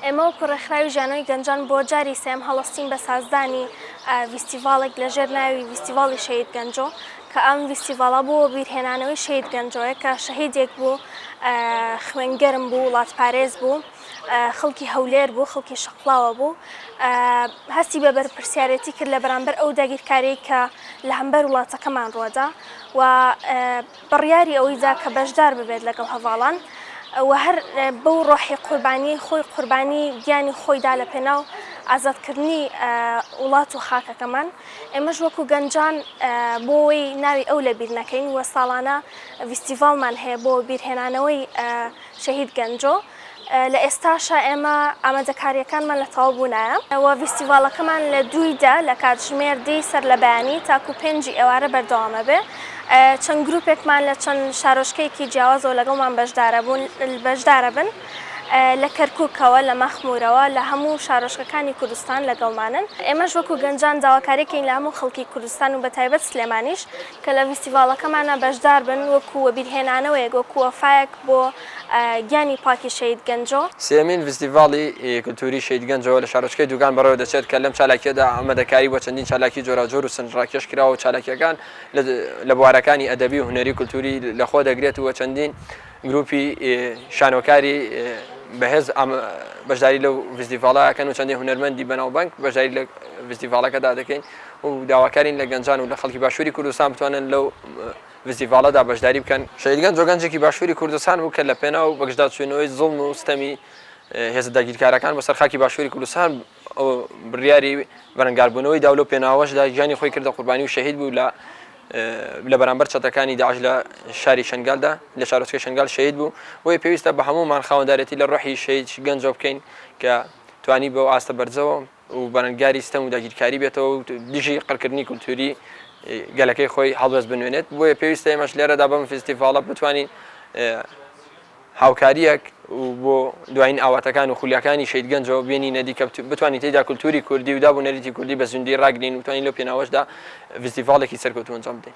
ئێمە وەکو ڕێکخراوی ژیانەوەی گەنجان بۆ جاری سێیەم هەڵستین بە سازدانی ڤیستیڤاڵێک لە ژێر ناوی ڤیستیڤاڵی شەهید گەنجۆ کە ئەم ڤیستیڤاڵە بۆ وەبیرهێنانەوەی شەهید گەنجۆیە کە شەهیدێک بوو خوێنگەرم بوو وڵاتپارێز بوو خەڵکی هەولێر بوو خەڵکی شەقڵاوە بوو هەستی بە بەرپرسیارێتی کرد لە بەرامبەر ئەو داگیرکاریی کە لە هەمبەر وڵاتەکەمان ڕووەدا و بڕیاری ئەوەی دا کە بەشدار ببێت لەگەڵ هەڤاڵان و هەر بەو ڕۆحی قوربانیەی خۆی قوربانی گیانی خۆی دا لە پێناو ئازادکردنی وڵات و خاکەکەمان. ئێمەش وەکو گەنجان بۆ ئەوەی ناوی ئەو لەبیر نەکەین و ساڵانە ڤیستیڤاڵمان هەیە بۆ بیرهێنانەوەی شەهید گەنجۆ. لە ئێستاشا ئێمە ئامادەکارییەکانمان لە تەواو بوونایە و ڤیستیڤاڵەکەمان لە دووی دە لە کاتژمێر دەی سەر لە بەیانی تاکوو پێنجی ئێوارە بەردەوام ئەبێ. چەند گرووپێکمان لە چەند شارۆچکەیەکی جیاوازەوە لەگەڵمان بەشدارەبوون بەشدارەبن لە کەرکووکەوە، لە مەخموورەوە، لە هەموو شارۆچکەکانی کوردستان لەگەڵمانن. ئێمەش وەکوو گەنجان داواکاریەکەین لە هەموو خەڵکی کوردستان و بەتایبەت سلێمانیش کە لە ڤیستیڤاڵەکەمانا بەشدار بن وەکوو وەبیرهێنانەوەیەک، وەکوو وەفایەک بۆ گیانی پاکی شەهید گەنجۆ. سێیەمین ڤیستیڤاڵی کلتوری شەهید گەنجۆ لە شارۆچکەی دوکان بەڕێوە دەچێت کە لەم چالاکییەدا ئامادەکاری بۆ چەندین چالاکی جۆراوجۆر و سەرنجڕاکێش کراوە و چالاکییەکان لە بوارەکانی ئەدەبی و هونەری و کلتوری لەخۆ دەگرێت و چەندین گروپی شانۆکاری بەهێز بەشداری لەو ڤیستیڤاڵە ئەکەن و چەندین هونەرمەندی بەناوبانگ بەشداری لە ڤیستیڤاڵەکەدا دەکەین و داواکارین لە گەنجان و لە خەڵکی باشووری کوردستان بتوانن لەو ڤیستیڤاڵەدا بەشداری بکەن. شەهید گەنجۆ گەنجێکی باشووری کوردستان بوو کە لە پێناو بەگژداچوونەوەی زوڵم و ستەمی هێزە داگیرکارەکان بۆ سەر خاکی باشووری کوردستان بڕیاری بەرەنگاربوونەوەی دا و لەو پێناوەشدا گیانی خۆی کردە قوربانی و شەهید بوو لە لە بەرامبەر چەتەکانی داعش لە شاری شنگالدا لە شارۆچکەی شنگال شەهید بوو. بۆیە پێویستە بە هەموومان خاوەندارێتی لە ڕۆحی شەهید گەنجۆ بکەین کە توانی بەو ئاستە بەرزەوە و بەرەنگاری ستەم و داگیرکاری بێتەوە و دژی قڕکردنی کولتووری گەلەکەی خۆی هەڵوێست بنوێنێت. بۆیە پێویستە ئێمەش لێرەدا بەم فیستیڤاڵە بتوانین هاوکارییەک و بۆ دوایین ئاواتەکان و خولیاکانی شەهید گەنجۆ بێنینە دی کە بتوانین تێیدا کولتووری کوردی و داب و نەریتی کوردی بە زیندوویی ڕاگرین و بتوانین لەو پێناوەشدا ڤیستیڤاڵێکی سەرکەوتوو ئەنجام بدەین.